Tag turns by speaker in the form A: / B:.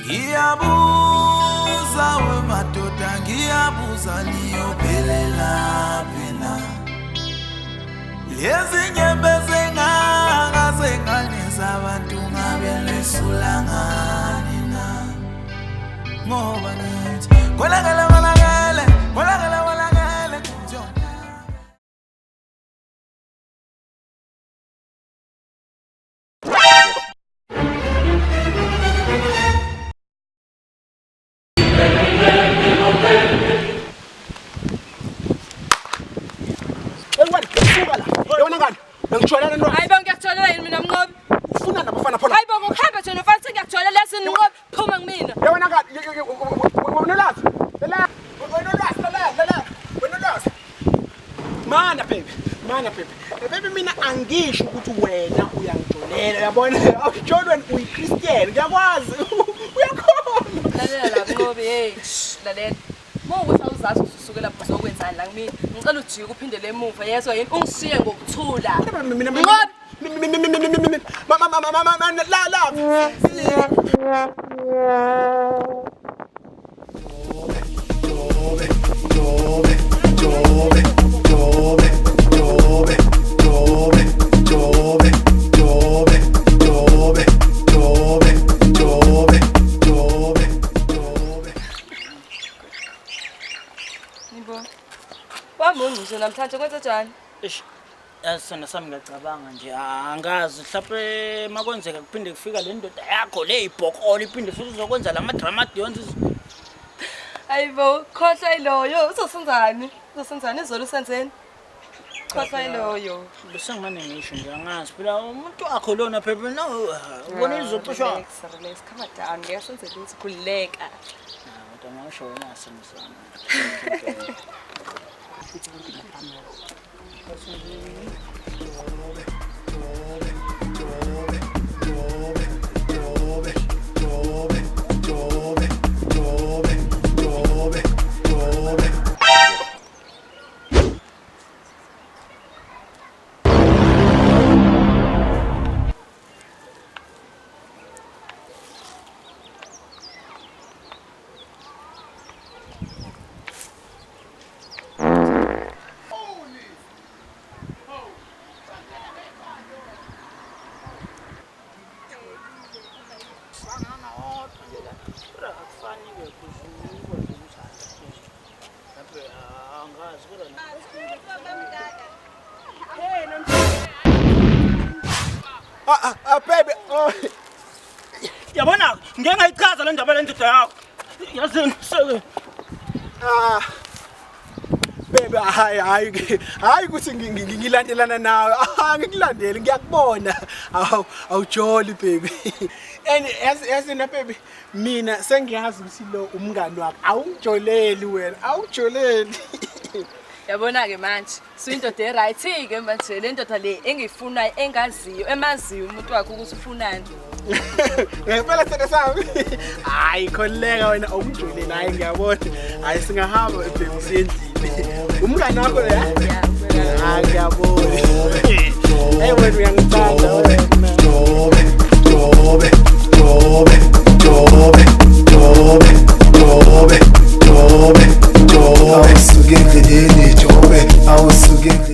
A: Ngiyabuza we madoda, ngiyabuza niyophelela na? Lezi nyembezi engaka zengane zabantu ngabe lesula ngani na? Ngoba ngithi kolakala kolakele kolakala kolakele kujona.
B: Suka la. Yona ngani? Bengijwayelana no.
C: Hayi bo, ngiyakutholela yini mina Mnqobi?
B: Ufuna nabafana phela.
C: Hayi bo, ngokuhamba nje nofana sengiyakutholela yasini Mnqobi, phuma kumina.
B: Yona ngani? Wenolwazi. Lela. Wenolwazi, lela, lela. Wenolwazi. Mana baby. Mana baby. Baby mina angisho ukuthi wena uyangijolela uyabona? Awujoli wena uyiChristian ngiyakwazi. Uyakhona.
C: Lalela la Mnqobi, hey, shh, lalela. Uma ukuthi awuzazi ukuthi usuke lapho uzokwenzani la kumina, ngicela ujike uphindele emuva yezwa yini? Ungishiye ngokuthula.
B: Mina
C: Mnqobi.
B: Mama mama mama la la.
C: Nibo. Wamuncu nje namhlanje kwenze njani?
D: Eish, yazi sona sami ngiyacabanga nje angazi mhlawumbe makwenzeka kuphinde kufika le ndoda yakho le ibhokolo iphinde futhi izokwenza la madrama yonke.
C: Hayibo, khohlwa iloyo, uzosenzani? Uzosenzani izolo usenzeni? Khohlwa iloyo.
D: Bese ngimane ngisho nje angazi phela umuntu wakho lona phela no ubona izoxoshwa.
C: Relax, relax, calm down. Ngeke senze lutho, khululeka.
D: Kodwa ngisho wena sona sami. Angazi kodwa
B: Ah ah baby. Oh.
D: Yabona ngeke ngayichaza le ndaba le ndoda yakho. Yazini seke.
B: Ah. Baby hayi hayi hayi ukuthi ngilandelana nawe. Ah ngikulandele ngiyakubona. Awu awujoli baby. And as na baby mina sengiyazi ukuthi lo umngani wakho awungijoleli wena awujoleli.
C: Yabona-ke manje, suyindoda e-right-ke manje le ndoda le engiyifunayo engaziyo, emaziyo umuntu wakhe ukuthi ufunani.
B: Ngempela sithando sami. Hayi khululeka wena awungijoleli hayi ngiyabona. Hayi singahamba baby siye endlini. Umngani wakho lo ya?
C: Ya,
B: Hayi ngiyabona. Hey wena uyangithanda.